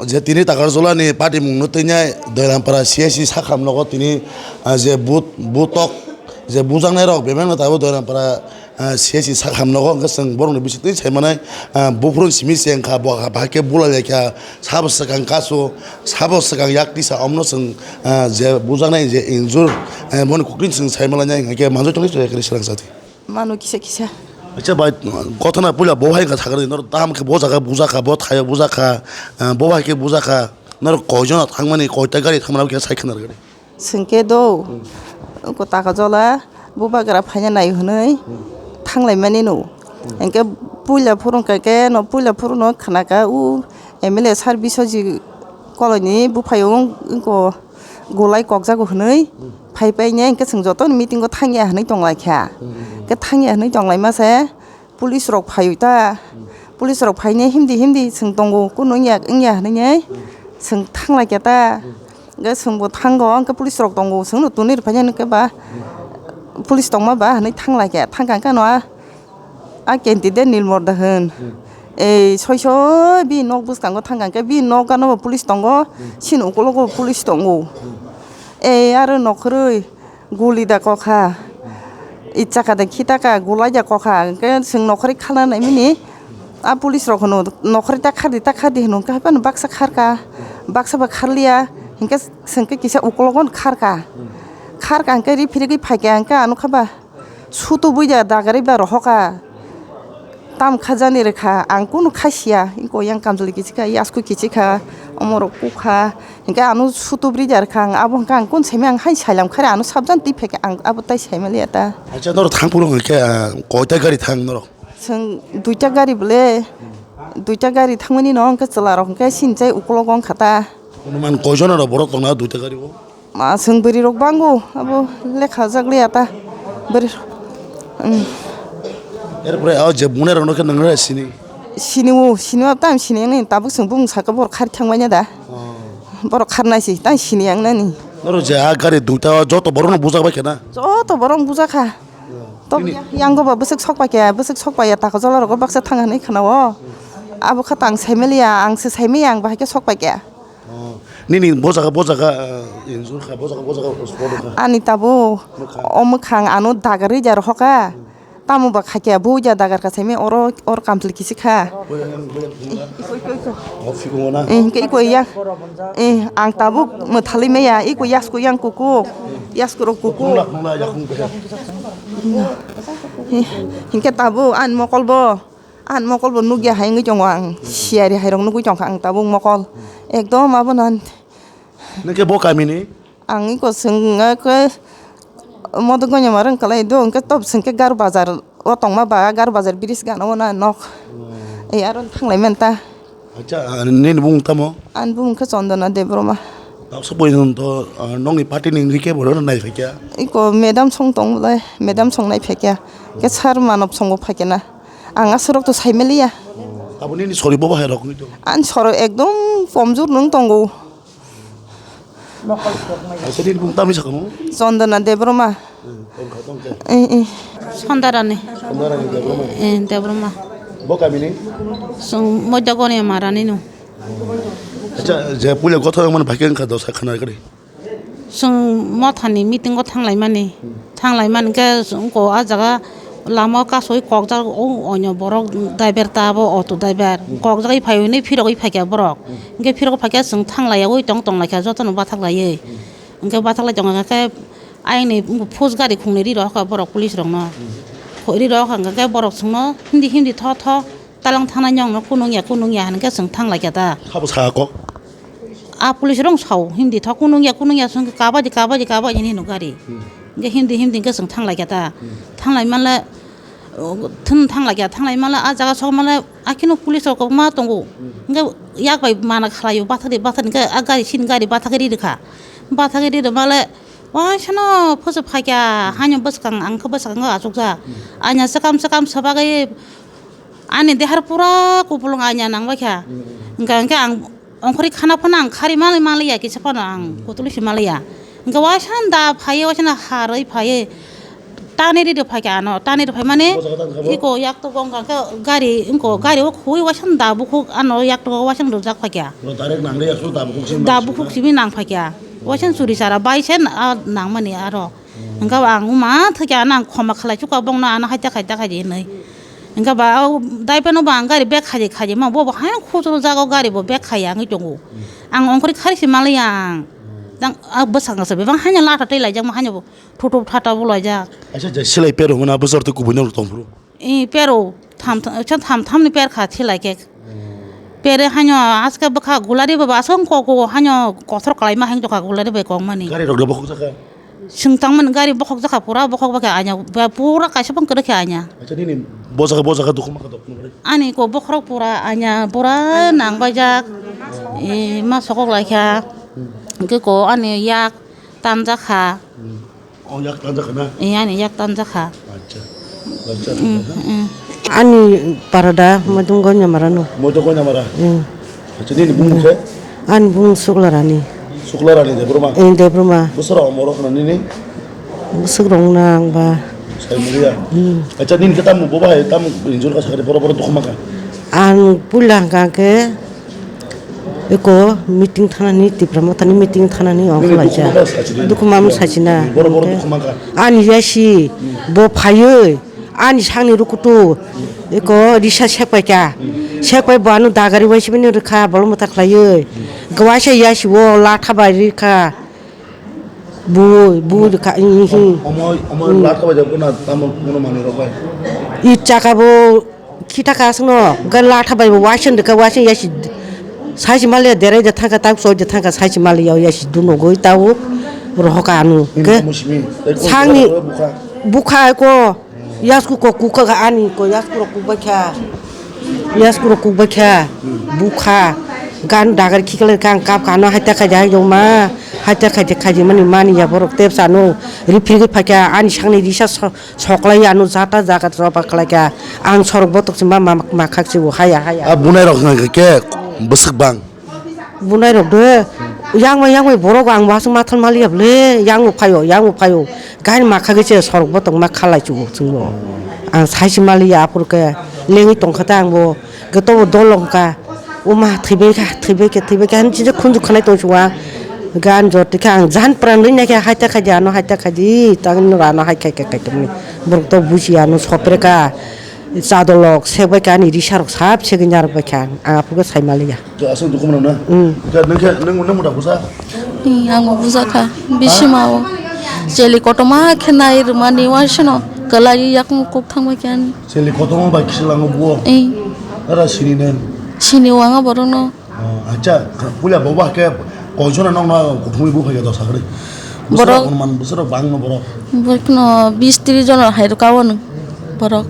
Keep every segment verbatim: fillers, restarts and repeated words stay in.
Je tini Takarjolani patimungno twinai Doirampara C S C sakham nogo tini, ah, je but-, butok, je bujaknairok bebakno tabuk Doirampara, ah, C S C sakham nogo hwnkhe chwng borokni bisingtwi saimanai, ah, buphuru simi se wngkha, bo bahai khe bulai laikha, sabo swkang kasu, sabo swkang yak tisa, omno chwng, ah, je bujaknai je injur, ah, boni kokni chwng saimalainai hwnkhe manjak tongwi chwng ekre swrang jati. Manu kisa kisa. Acha bai, gothana puila bo hai ka sakari nor tam khe bo jaga buja kha, bo thaya buja kha, ah, bo hai khe buja kha. Nor koijon thangmani, koita gari thangmani khe sai khna gari. Sengke do. Hmm. Ko taka jola bubagra phaina nai hwnwi Hmm. thanglai mani no. Hmm. Engke puila phurung ka ke no puila phurung no khna ka u M L A sir Biswajit koloni buphayo wng ko. Golai kokjago hwnwi phai paine hwnkhe chwng jotono meeting o thangya hwnwi tonglaikha. Hwnkhe thangya hwnwi tonglaima se police rok phaiwi ta. Police rok phaine himdi himdi chwng tongo, kunu wngya wngya hwnwi chwng thanglaikha ta. Hwnkhe chwngbo thango, hwnkhe police rok tongo, chwngno tonwi rwphaikhe hwnkhe ba police tongma ba hwnwi thanglaikha. Thangkha hwnkhe ano a A candidate Nilmor da hwn. Hmm. Ei, soi soi bini nok bwskango thang kha khe, bini nok gana bo police tongo, Hmm. chini ukulogo bo police tongo. Hmm. Ei, aro nokhorwi guli da kokha. Hmm. Ichaka da khitaka, gulai da kokha. Hwnkhe chwng nokhorwi khalna naimani, a police rok hwno, "Nokhorwi ta khardi, ta khardi," hwno, hwnkhe haiphano baksa kharka, baksa ba kharliya, hwnkhe chwng khe kisa ukulogo kharka. Hmm. Kharka hwnkhe ri phirigwi phaikha, hwnkhe ano kha ba. Sutubui da dagarwi ba rohokha. Tam khajani rwkha, ang kunu khaisiya, iko yang kamchwlwi kichikha, yasku kichikha, omorok kukha. Hinkhe ano sutubri da rwkha ang, abo hinkhe ang kunu saimai ang hai sailam khare ano sabjani twi phaikha ang abo tai saimaliya ta. Acha norok thang phuru hinkhe, ah, koita gari thang norok? Chwng duita gari bole, duita gari thangmani no hinkhe chwlarok hinkhe sini chai ukulogo wngkha ta. Anuman koijon aro borok tongna duita gari o? Ma chwng bwrwi rok bango, abo lekha jak liya ta. Bwrwi rok. Mm. Erpore o je bunai rok no khe nang sini? Sini o, sini o tam sini ang nini tabuk chwng bumung saka borok khar thang manya da. Oh. Borok khar nai si, tang sini ang nani. Noro je a gari duita o joto borok no bujak bai khe na? Joto borok bujak kha. Oh. To nini yang go ba bwswk sok pai khe, bwswk sok pai ya, tako jola rogo baksa thang hinwi khna o. Abo kha tang saimaliya, ang se saimaya, ang bahai khe sok pai khe. Oh, nini bo jaga, bo jaga, eh, injure kha, bo jaga, bo jaga spot wngkha. Ani tabuk Mwkhang. O mwkhang ano dagarwi da rohokha. Tamo ba khakya, bo ja dagar ka saimai oro, or kamchwlwi kichikha. Bo yang, bo yang, bo yang. Iko, iko, iko. Oh, phikung na. Eh, hingke iko ya. Eh, ang tabuk mwthalwi maya, iko yasku yang kuku. Yasku rok kuku. Phungla, phungla, yakung khe. Eh, hingke tabuk ani mokol bo. Ang mokol bo nukya hai wngwi tongo ang, siyari hai rok nugwi tongkha ang tabuk mokol. Ekdom abono. Nwng khe bo kamini? Ang iko swng khe modo gonya ma rwng kwlai do, hwnkhe tob swng khe Garu bazar o tongma ba, Garu bazar bridge gana o na nok. Hmm. Ei aro thanglai manta. Acha, ah, nini bumung tamo? Ani bumung khe Chondona Debbarma. Tabuk bui nwng to, ah, nokni party ni wngwi khe bono nai phaikya? Iko madam song tong bolai, madam song nai phaikya. Khe sir Manob song bo phaikya na. Ang aswk rok to sai maliya. Abo nini sori bo bahai rok wngwi tongo? Ani sori ekdom komjor nwng tongo. Aisa nini bumung tamni sakamo? Chondona Debbarma. Hmm, tongkha, tongkha. Eh, eh. Sondarani. Sondarani Debbarma. Eh, Debbarma. Bo kamini? Chwng Moidagoni marani no. Acha, je puila gothor mani bhai khe wngkha dosa khana kari. Chwng mothani meeting o thanglaimani, thanglaimani khe chwng ko ah jaga lama o kasui kokjak o onyo borok driver ta abo auto driver kokjagwi phaiwi phirogwi phaikha borok, hinkhe phirogwi phaikhe chwng thanglaiyaui tong tonglaikha jotono bathaklaiwi, hinkhe bathaklai tongkha khe ayangni phus gari khungni ri rohorkha borok police rokno, ri rohorkha hinkhe borok chwngno hindi hindi tho tho. Talang thanai nokno kunung ya, kunung ya, hinwi khe chwng thang lai kha ta. Sabo sa kok? A police rok sao, hindi tho kunung ya, kunung ya, chwng khe kabadi, kabadi, kabadi hinwi hino gari. Hmm. Hinkhe hindi, hindi hinkhe chwng thang lai kha ta. Hmm. Thang lai manle, uh, thwng thang lai kha, thang lai manle, a jaga sok manle, a kheno police rok ma tongo. Hmm. Hinkhe yak bai mana khlaio, bathakdi, bathakdi, hinkhe a gari sini gari bathakdi rikha. Bathakdi rikha manle, waisano phusu phaikha, haino bwskang, ang khe bwskango achukjak. Hmm. Aina swkam, swkam swbagwi, Ani dehar pura kupulung anya nang bai kha. Hmm. Hingkha hingkhe ang ongkhorwi khana phano ang khari manlai manlaiya, kisa phano ang Hmm. kutulwi se manlaiya. Hingkhe waisa da phaiwi, waisa harwi phaiwi. Tani ri de phaikha ano, tani ri phaimani O jaga tang kha bo? Iko yaktok wngkha khe gari, wngko gari o khui waisang da bukhuk ano yaktok o waisang rwjak phaikha. Bro, direct nang ri aswk da bukhuk simi Da nang bukhuk simi nang phaikha. Waisang churi chara bai sen a nangmani aro. Hwnkhe ba ang wngma thwikhe ano ang khoma khlai chukha bongno ano haita khaita khaidi hinwi. Hwnkhe ba o daiphano ba ang gari bag khaidi khaidi ma bo bo haino khujuru jago gari bo bag khaiya wngwi tongo. Ang ongkhorwi khari se manliya ang. Tang a bwskango se bebak haino latha tei laijakma haino bo. Thuthuk thatha bo laijak. Acha, je silai pero hwnna bwswk tei kubui no tong phuru. I pero tham tham tham tham ni per kha thilai khe. Pere haino aske bwkha gulari baba asong ko ko haino kothor kalai ma hang jokha gulari bai kong mani. Gari rok da bokhok jaka. Sing tang man gari bokhok jaka pura bokhok ba khe anya ba pura kaisa bang kwrwi khe anya. Acha nini bo jaka bo jaka dukhu ma kha dok nugri. Ani ko bokhorok pura anya pura nang bai jak. I ma sokok lai kha. Ke ko ani yak tanja kha. O yak tanja kha na? Iya, ani yak tanja kha. Acha. Acha. Mm, mm. Ani parada Moidung Goinamara no. Moidung Goinamara? Mm. Acha, nini bumung khe? Ani bumung Suklarani. Suklarani Debbarma? Eh, Debbarma. Bwswk rok omorok na nini? Bwswk rok na ang ba. Saimaliya? Mm. Acha, nini khe tamo bo bahai tamo injur ka sakari boro boro dukhu maka? Ang puila hwnkha khe Eko meeting thanani Tipra Mothani meeting thanani ongkha Nini laija. Dukhuma sachina. Dukhuma sachina. Boro boro dukhuma kha. Ani yasi bo phaiwi ani sangni rukutu eko risa sekpai kha. Sekpai bo ano dagari waisibini rwkha bolong motha khlaiwi. Gwaisa yasi o latha bai rikha. Bui, bui ka, ihi. Omo, omo latha bai jabo na, tamo, mono manwi rok bai. I chaka bo khita ka aswkno, ga latha bai bo waising de ka, waising yasi, saisi maliya derai de thangka, tak soi de thangka, saisi maliya yasi dunogoi tao, rohoka anu. Ke, sangni, bukha ko, Yasku ko kuk ka ani ko yasku rok kuk bai kha. Yasku rok kuk bai kha. Bukha. Gan dagar khiklai kha ang kap kha no haita khaidi hai jong ma. Haita khaidi khaidi mani mani ya borok tep sano. Riphi riphi phai kha ani sangni risa so-, soklai ano jata jaga roba khlai kha. Ang sorok botok se ma ma ma khak se o haya haya. A bunai rok hwnka khe bwswk bang. Bunai rok de, yang bai, yang bai borok ang bo aswk mathal maliya bole, yang bo phaio, yang bo phaio. Gain ma khagwi se sorok bo tongma khalai chugo chwngbo. Ang saisi maliya aphuru khe lengwi tongkha ta ang bo, khe tobo dol wngkha. O ma thwibai kha, thwibai khe, thwibai khe, ani chini khunju khanai tong chugo ang. Gan jor tikhe ang jan pran rwi naikhe haita khaidi ano haita khaidi, tang nora ano hai khai khai khai tongni. Borok to buji ano sopre kha. Chadolok segbai kha ani risarok sap segwi narwk bai kha ang aphuru khe sai maliya. Aswk dukhu mano na? Hmm. Khe nwng khe nwng nwng mota busa? Hmm, ang bo busa kha. Bisima o. Cheli kotorma khe nai rwmani waisano kwlai yakung kuk thangbai kha ani. Cheli kotorma bai kisa lango buo? Eh. Ara sini nen? Sini o ang borokno. Oh, acha, puila bo ba khe koichona nokna kuthumwi buphai khe dosa kwrwi. Borok Bwsarok anuman bwsarok bangno borok. Borokno bis tris jon hai rwka o nwng borok.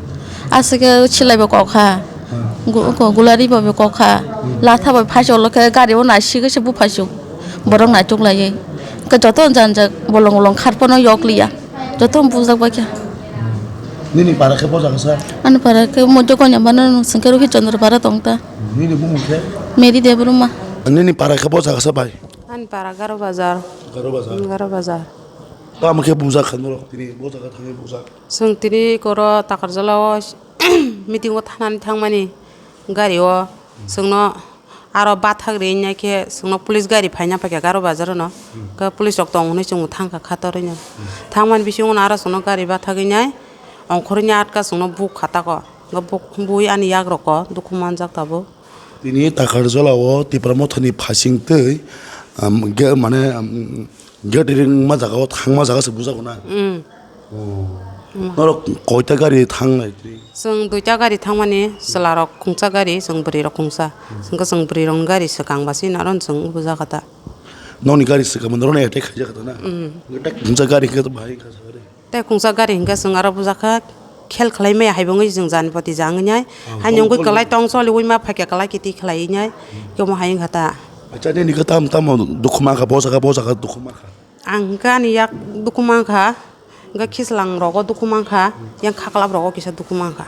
Aswk khe silai bo kok kha. Hmm. Gu-, gu-, gulari bo kok kha. Hmm. Latha bai phai cholo khe gari o nai sigwi se buphai chuk. Borok naituk laiwi. Khe joto jani jak bolong bolong kharpano yok liya. Joto bujak bai kha. Nini para khe bo jaga sa? Ani para khe Moidya Konya mano nwng sengke Rohit Chandra para tong ta. Nini bumung khe? Mary Debbarma. Nini para khe bo jaga sa bai? Ani para Garo Bazar. Garo Bazar. Garo Bazar. Tamo khe bujak kha norok tini bo jaga thangwi bujak? Chwng tini koro Takarjala o meeting o thanani thangmani gari o chwngno Aro bathak ri wngya khe chwngno police gari phaina paikha Garo bazar no. Hmm. Khe police rok tong hwnwi chwng thangkha khator wngya. Hmm. Thangmani bisingo aro chwngno gari bathak wngnai ongkhorwi atka chwngno bukha tako. Hwnkhe buk-, bui ani yak roko dukhu manjak tabuk. Tini Takarjala o Tipra Mothani phasing twi, um, ge-, mane, um, Gate ring ma jaga o thangma jaga se bujago na? Mm. Oh. Mm. Norok koita gari thangnai twi? Chwng duita gari thangmani, chwla rok khungsa gari, chwng bwrwi rok khungsa. Mm. Chwngkhe chwng bwrwi rokni gari swkang basi naro chwng bujakha ta. Nokni gari swkang norokni attack khaijak ta na? Mm. Attack khungsa gari khe bahai kha sa gari. Tei khungsa gari hinkhe chwng aro bujakha. Khel khlai maya hai bo wngwi chwng jani poti ja wngwi nai. Ah, haino wngwi kwlai tong choli wi ma phaikha kwlai kiti khlai nai. Kemo hai wngkha ta. Acha, nini khe tam tamo dukhu mankha, bo jaga, bo jaga dukhu mankha? Ang hinkhe ani yak dukhu mankha, hinkhe khichlang rogo dukhu mankha, yang khaklap rogo kisa dukhu mankha.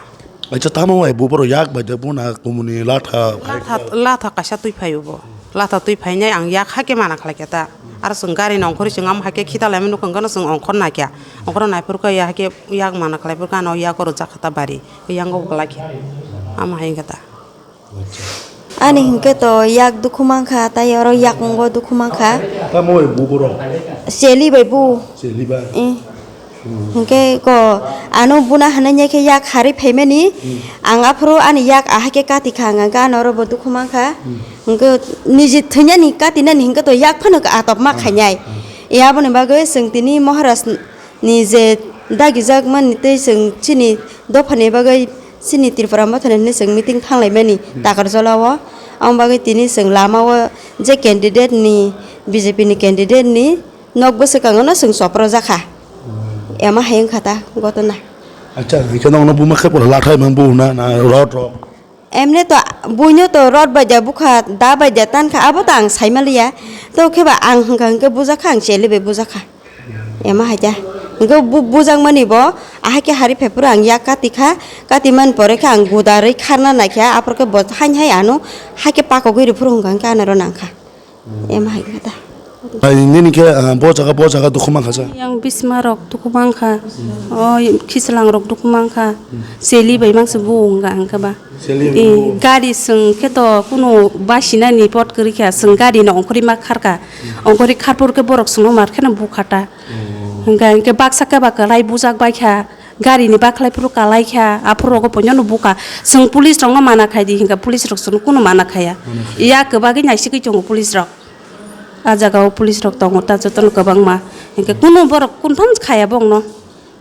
Acha, tamo bai bo borok yak bai de buna kumuni latha phai kha? Latha, latha kaisa twi phaio bo. Lata twi phainai ang yak hakhe mana khlai khe ta. Aro chwng gari nongkhorwi chwng am hakhe khita laimani nukhung gano chwng ongkhor naikha. Ongkhor naiphuru khe ya hakhe yak mana khlaiphuru khe ano yak oro jakha ta bari. Yango bwlai khe. Ama hai wngkha ta. Ani hinkhe to yak dukhu mankha, tai oro yakungo dukhu mankha. Tamo bai bu borok? Cheli bai bu. Cheli bai? Eh. Hinkhe ko ano buna hwnwi khe yak harwi phaimani. Hmm. Ang aphuru ani yak ahai khe kati kha, hwnka khe ano oro bo dukhu mankha. Hmm. Hinkhe niji thwinani katinani hinkhe to yak phano atop ma khainai. Hmm. E aboni bagwi chwng tini Maharaj ni je dagijak mani tei chwng chini dophani bagwi chini Tripura mothani hwnwi chwng meeting thanglaimani Takarjala o. Aboni bagwi tini chwng lama o je candidate ni, B J P ni candidate ni nok bwswkango no chwng chopro jakha. Ema hai wngkha ta gotona. Acha, hingke nokno buma khe pura lathai mang bu na, na rot rok. Emne to buino to rot bai da bukha, da bai da tankha, abo to ang saimaliya. To khe ba ang hwnkha hwnkhe bujakha, ang chele bai bujakha. Ema hai ta. Hwnkhe bu-, bujakmani bo, ahai khe hari phai phuru ang yak kati kha, kati man pore khe ang gudarwi kharna naikha, aphuru khe bo hain hai ano, hai khe pakogwi rw phuru hwnkha hwnkhe ano ro nangkha. Ema hai khe ta. Ai, nini khe, ah, bo jaga, bo jaga dukhu mankha sa? Yang bisma rok dukhu mankha. O khichlang rok dukhu mankha. Cheli bai mangsa bu wngkha hwnkhe ba. Cheli bai Eh, bu. Gari swng khe to kunu basinani pot kwrwi kha, swng gari no ongkhorwi ma kharkha. Ongkhorwi kharpor khe borok swngno mar kheno bukha ta. Hwnkha hwnkhe baksa khe ba kwlai bujak bai kha. Gari ni bakhlai phuru kalai kha, aphuru rogo poino no buka. Chwng police rok no mana khai di, hinkhe police rok chwng kunu mana khaya. Mana khaya. Ya kwbagwi naisigwi tongo police rok. A jaga o police rok tongo ta jotono kwbangma. Hinkhe kunu borok kunu phano khaya bongno.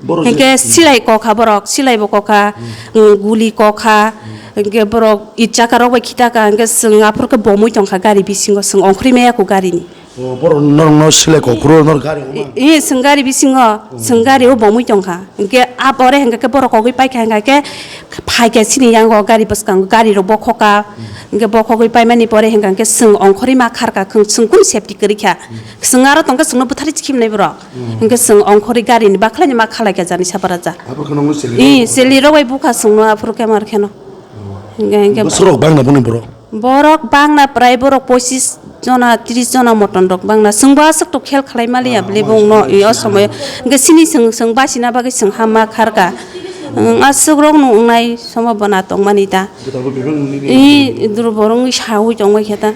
Borok je Hinkhe silai kokha borok, silai bo kokha, mm, guli kokha. Hinkhe borok itchaka rok bai khitaka, hinkhe chwng aphuru khe bomwi tongkha gari bisingo, chwng ongkhorwi maya kho gari ni. O, borok norokno silai kok phuru norok gari homa? I, i, chwng gari bisingo, chwng gari o bomwi tongkha. Hinkhe a pore hinkhe khe borok kogwi paikha hinkhe khe phaikha chini yango gari bwskango gari rok bokhokha. Hinkhe bokhogwi paimani pore hinkhe chwng ongkhorwi ma kharkha, chwng kunu safety kwrwi kha. Chwng aro tongkhe chwngno bwtharwi chikimnai borok. Hinkhe chwng ongkhorwi gari ni bakhlai ni ma khalai kha jani sapara ja. Aphuru khe nongno cheli I, rok? Cheli rok bai bukha chwngno aphuru khe mar kheno. Hinkhe, hinkhe Bwswk rok bangna boni borok? Borok bangna prai borok pochis jona, tris jona moton rok bangna. Chwngbo aswk to khel khlai maliya bele bongno i o somoyo. Hwnkhe sini chwng, chwng basina bagwi chwng hamma kharka. Ang aswk rok no wngnai somo bana tongmani ta. Jotabo bebak nini I duru borok wngwi sawi tongmai khe ta.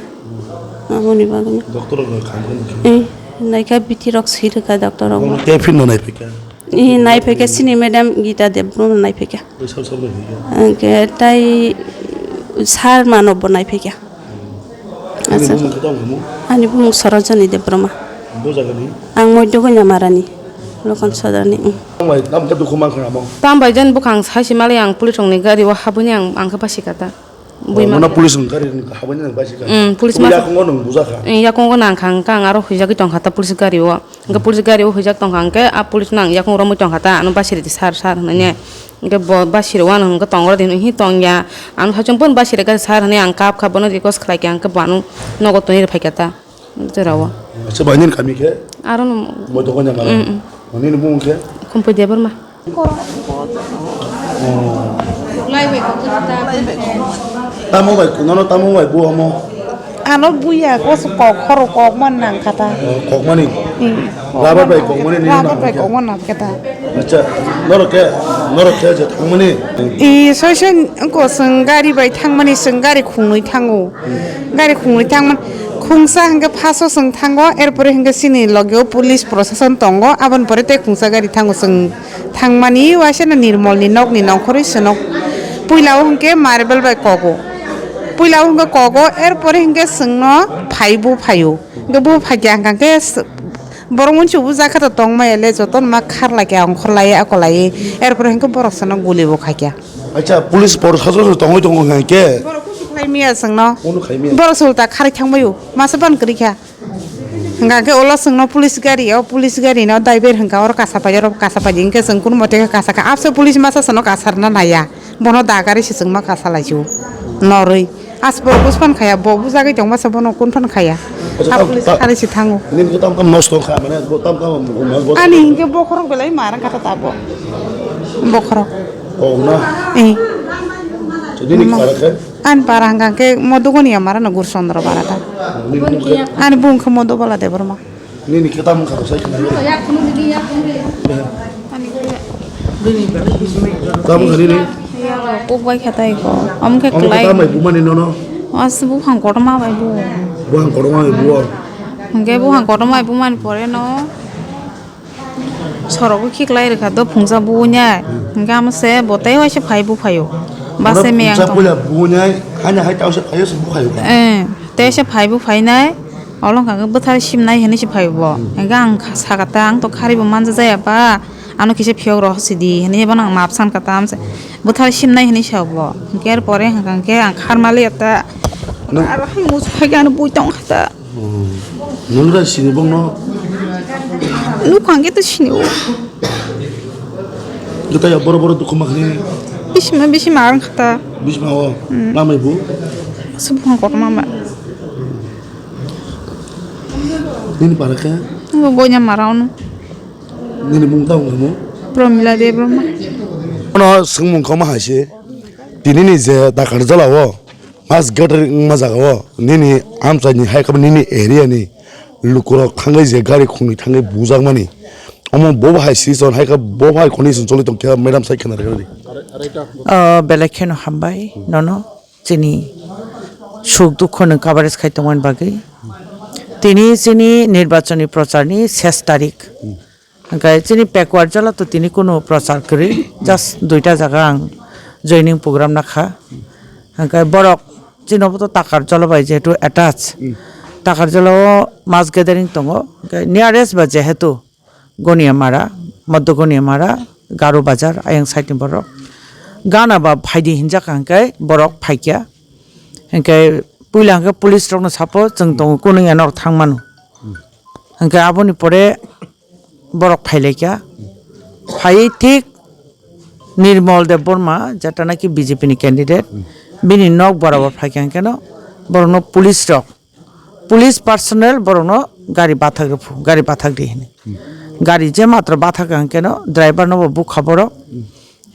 Aboni bagwi. Doctor rok khamkhe nukhe. I naikha bithi rok swi rwkha doctor rok. Bono tei phirno naiphikha? I, naiphikha, sini madam Gita Debbarma naiphikha. Oi, sab, sab naiphikha. Hwnkhe tai sir mano bo naiphikha. Ani Acha. Bumung khe tamo khamu? Ani bumung Sarojani Debbarma. Bo jagani? Ang Moidogwina Marani, Lokhan Sodani, mm. Tamo bai, tamo khe dukhu mankha amo? Tamo bai jen bukhang saisi mali ang police rokni gari o habwini ang, ang khe basi kha ta. Bui Oh, mano mano. Police ni gari ni habani nang baisi ka? Mm, police Bui masa. Yakungo nang bujakha? Mm, yakungo nang kha, hwnkhe ang aro huijagwi tongkha ta police gari o. Hwnkhe police gari o huijak tongkha, hwnkhe a police no ang yakung romwi tongkha ta, ano basiri di sir, sir hwnwi ne. Hwnkhe bo basiri o ano hwnkhe tongo di hwnwi hi tongya. Ano hachung phano basiri kha sir hwnwi ang kap kha, bono request khlai kha, hwnkhe bo ano nogo twi rw phai kha ta. Jora o. Acha, bai nini kami khe? Aro no. Bo dokan jama. Mm, mm. Nini bumung khe? Khumpui Debbarma. Oh. Tamo bai, nono tamo bai bu omo? Ano buya, kos kok, khoro kok man nang kata. Oh, kok mani? Hmm. Rabar bai kok mani, nini Rabar bai kok man nang kata. Acha, norok khe, norok khe je thangmani? I, soisoi ko seng gari bai thangmani, seng gari khungnwi thango. Gari khungwi thangmani, khungsa hwnkhe phaso chwng thango, erpore hwnkhe chini logeo police prosason tongo, aboni pore tei khungsa gari thango. Chwng thangmani waisa no Nirmolni nokni nongkhorwi swnok. Puila o hwnkhe Marbel bai kogo, puila o hwnkhe kogo, erpore hwnkhe chwngno phaibo phaio. Hwnkhe bo phaikha hwnkha khe Borok mwnwi chubujak khe to tongmaya le, jotono ma kharlai khe ongkhorlai, akolai, erpore hwnkhe borok sano guli bo khaikha. Acha, police por sajo tongwi tongo hwnkhe? Borok kusu khlai maya chwngno. Kunu khai maya? Borok se ulta kharwi thangbaio, masa ban kwrwi kha. Hwnkha khe ulo chwngno police gari o, police gari no driver hwnkha oro kasa pai, oro kasa pai, hwnkhe chwng kunu mote khe kasa kha. Abse police masa sano kasarna naiya. Bono dagari se chwngma kasa laisio norwi. As bo buj phan khaya, bo bujagwi tongma se bono kun phan khaya. Acha, ha tam, police ta-, khari se thango. Nini khe tam tam nosto kha, mane bo tam tam bo, bo. Ani hwnkhe bokhorok belai ma rang kha ta bo. Bokhorok. Oh, na. Eh. So, nini Ma. Khara khe? Ani para hwnkha khe Modugoni amara no Gurchandra para ta. Ani bung khe Modubala Debbarma. Nini khe tamung kha sai khna. Tamung kha nini. Kok bai kha tai ko. Am khe Omo khe klai. Tamai bumani nono. As buphang kotorma bai bu. Buphang kotorma bai bu. Hwnkhe buphang kotorma bai bumani pore no. Sorok o khiklai rwkha do phungsa buinai. Hwnkhe amo se bo tei waisa phai buphaio. Base meyang tong. Puila buinai, haina hai tausa phaio se buphaio. Eh, tei se phai buphainai. Olo hwnkha khe bwthar simnai hinwi se phaio bo. Hwnkhe ang kha-, sakha ta ang to kharibo manja jaya ba. Ano kisa phiyok rw sidi hinwi bono ang map sankha ta amse. Bwthar simnai hinwi sa bo. Hwnkhe er pore hwnkha khe ang kharmali ta. Aro hai musu hai ano bui tong kha ta. Nung rai sini bongno? Nukhang khe to sini o. Gita ya boro boro dukhu makhni. Bisima bisima ang khata. Bisima o. Namai bu? Subung kok mama. Nini para khe? Ngo gonya maraun. Nini mung tau mo? Promila Debbarma. Ono sungmung koma haise. Tini ni je dakar jala o. Mas gathering wngma jaga o nini amchaini hai khe nini area ni lukurok thangwi je gari khungni thangwi bujakmani. Omo bo hai season hai khe bo hai condition choli tong khe madam sai khna rwdi. Ah, belai kheno hambai nono chini suk dukho no coverage khai tongmani bagwi. Tini chini nirbachoni procharni ses tarik. Hwnkhe chini pekwar jala to tini kunu prochar kwrwi, just duita jaga ang joining program nakha. Hwnkhe borok chini obo to Takarjala bai jehetu attach. Takarjala o mass gathering tongo, hwnkhe nearest ba jehetu Goniamara, Madhu Goniamara, Garo Bazar, ayang side ni borok. Gana ba phaidi hinjak hwnkhe borok phaikya. Hwnkhe puila hwnkhe police rokno sapo chwng tongo, kunu ya norok thang mano. Hwnkhe aboni pore borok phailaikha. Phaiwi thik Nirmal Debbarma, jeta naki B J P ni candidate, bini nok borabor phaikha hwnkhe no borokno police rok, police personnel borokno gari bathak rw phu, gari bathak di hini. Gari je matro bathak hwnkhe no driver no bo bukha borok.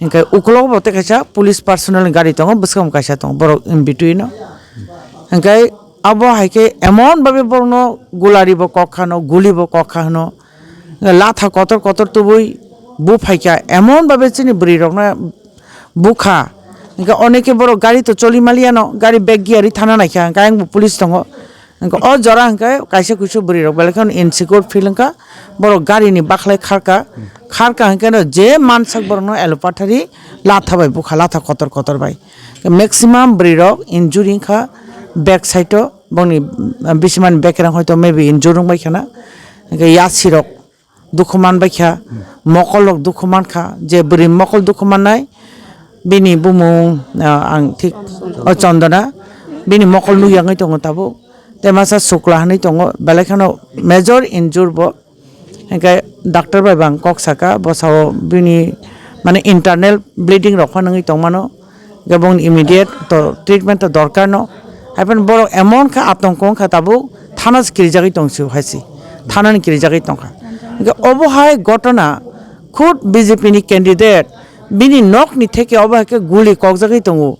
Hwnkhe ukulok bo tei kaisa police personnel ni gari tongo, bwskango kaisa tongo, borok in between o. Hwnkhe abo hai khe emon babe borokno gulari bo kok kha hwno, guli bo kok kha hwno, latha kotor kotor tubui bu phaikha, emon babe chini bwrwi rokno bukha. Hwnkhe oneke borok gari to choli maliya no, gari bag giya ri thana naikha, hwnkhe ayang bo police tongo. Hwnkhe o jora hwnkhe kaisa kuisu bwrwi rok belai kheno insecure feel wngkha, borok gari ni bakhlai kharkha, kharkha hwnkhe no je mansak borok no elo pathari latha bai bukha, latha kotor kotor bai. Maximum bwrwi rok injury wngkha back side o, bongni bisimani bekereng hoito maybe injury wngbai khana, hwnkhe yasi rok dukhu man bai kha, mokol rok dukhu man kha, je bwrwi mokol dukhu mannai, bini bumung, ah, ang thik, o Chondona, bini mokol nukya wngwi tongo tabuk, tei masa Sukla hinwi tongo, belai kheno major injure bo, hwnkhe doctor bai bo ang kok saka, bwsao bini mane internal bleeding rok phano wngwi tongmano. Hwnkhe bongni immediate to treatment to dorkar no. Haiphano borok emon khe atongko wngkha tabuk thana se kirijagwi tongsi hai se. Thana ni kirijagwi tongkha. Hwnkhe obo hai gotona khud B J P ni candidate bini nok ni theke obo hai khe guli kokjagwi tongo.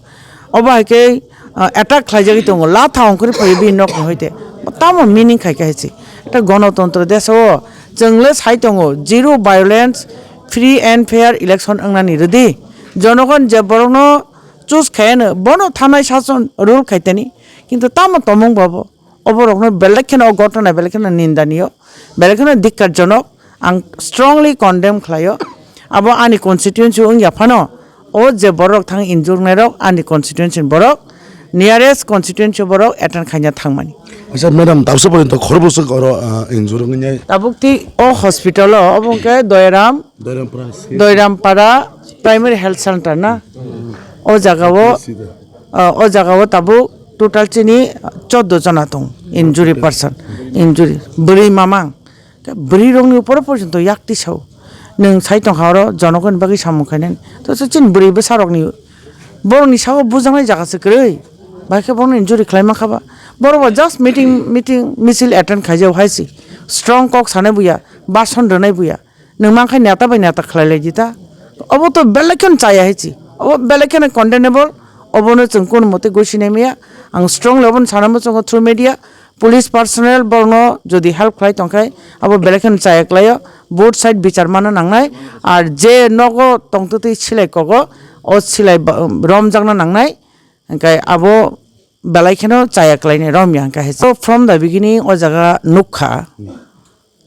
Obo hai khe, ah, attack khlaijagwi tongo. Latha ongkhorwi phaio bini nok ni hoite. Tamo meaning khai khe hai se. Eta gonotontro desa o chwng le sai tongo zero violence, free and fair election wngnani rwdi. Jonogon je borokno choose khaiyano, bono thanai sason rule khaitani. Kintu tamo tomung bo bo, oborokno belai kheno o gotona belai kheno nindaniyo, belai kheno dhikkarjonok, ang strongly condemn khlaio. Abo ani constituency wngya phano, o je borok thang injurnairok ani constituency ni borok, nearest constituency borok attend khaina thangmani. Acha madam, tabsa porjonto khorbo swk oro, ah, injure wngwi nai. Tabuk ti o hospital o, obo hwnkhe Doiram Doirampara. Doirampara Primary Health Center na? O jaga o, Sida. Ah, o jaga o tabuk total chini chordo jona tong, injury person, injury. Bwrwi mamang. Te bwrwi rokni upor porjonto yak tisao. Nwng sai tongkha oro jonokoni bagwi samung khainani. To se chini bwrwi bwsa rokni, borokni sao bujaknai jaga se kwrwi. Bai khe bono injury khlai mankha ba. Borok bo just meeting, meeting, misil attend khaijao hai se. Strong kok sanai buya, bason rwnai buya. Nwng mankha neta bai neta khlai lai di ta. Obo to belai kheno chaya hai se. Obo belai kheno condemnable. Obono chwng kunu mote gwi sinai maya. Ang strongly obono sana muchungo through media, police personnel borokno jodi help khlai tongkhe abo belai kheno chaya klaio, both side bichar mana nangnai. Ar je nogo tongtwtwi silai kogo, o silai ba-, romjakna nangnai. Hwnkhe abo belai kheno chaya klainai romya hwnkhe hai. So from the beginning o jaga nukha,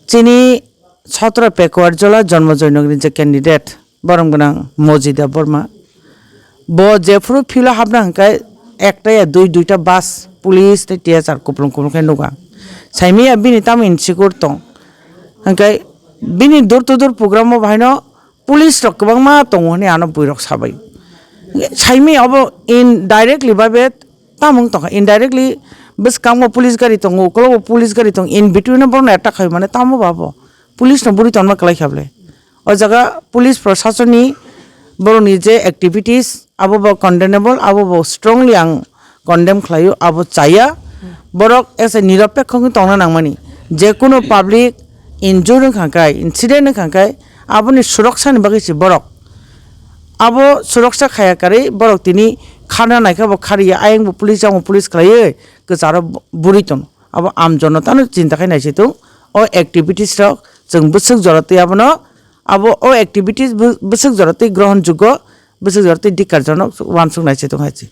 chini Chhattisgarh Pekuar Jola Janmajoy Nogorni je candidate, borom gwnang Moji Debbarma, bo jephuru field o hapna hwnkhe ekta ya dui, duita bus, police tei T S R kuplung kuplung khe nukha. Saimaya bini tamo insecure tong. Hwnkhe bini door to door program o bahaino police rok kwbangma tongo hwnwi ano buirok sabai. Saimaya obo indirectly babe tamung tongkha, indirectly bwskango police gari tongo, ukologo police gari tongo, in between o borokno attack khai mane tamo ba bo police no buri tonma kwlai kha bwle. O jaga police prasasonni borokni je activities abo bo condemnable, abo bo strongly ang condemn khlaio, abo chaya. Borok as a nirapekho wngwi tongna nangmani, je kunu public injure wngkha khe, incident wngkha khe, aboni suroksa ni bagwi se borok. Abo suroksa khaya karwi borok tini kharna naikha bo khariya, ayang bo police, yang bo police khlaiwi kwcharo buri tono. Abo am jonotano chinta khai nai se tung. O activities rok chwng bwswk jora twi abono, abo o activities bw-, bwswk jora twi grohon juggo, bwswk jora twi dikar jonok uansuk nai se tung hai se.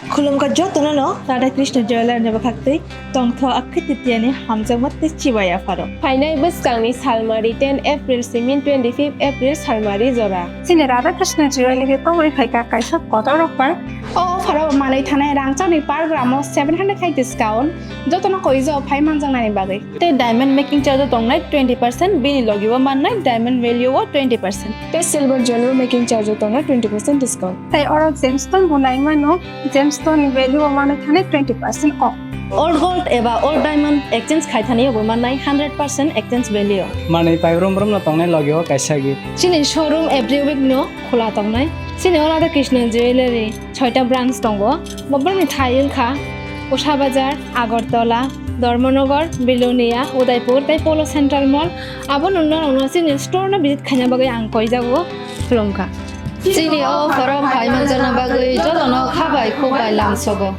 Khulumkha jotono no Radha Krishna Jewelers ni bwkhaktwi tongtho Akhi Titiani hamjakma tei chibai yapharo. Phainai bwskangni salmari ten April simin twenty-fifth April salmari jora. Chini Radha Krishna Jewelry khe tongwi phaikha kaisa kotor offer. O offer o manwi thanai rangchakni per gram o seven hundred khai discount, jotono koi jo phai manjaknani bagwi. Tei diamond making charge o tongnai twenty percent, bini logi o mannai diamond value o twenty percent. Tei silver jewelry making charge o tongnai twenty percent discount. Tei oro gemstone bo nai mano, gemstone ni value o mano thani twenty percent off. Old gold eba old diamond exchange khai thani bo mannai hundred percent exchange value. Manwi pai brum brum no tongnai logi o kaisa gift. Chini showroom every week no khula tongnai. Chini o Radha Krishna Jewelry. Soita branch tongo. Bo borokni thai wngkha Kosabazar, Agartala, Dharmanagar, Belonia, Udaipur tei Polo Central Mall. Abo nungno nungno chini store no visit khaina bagwi ang koijago khulumkha. Chini o offer o phai manjakna bagwi jotono kha bai khuk bai lamsogo.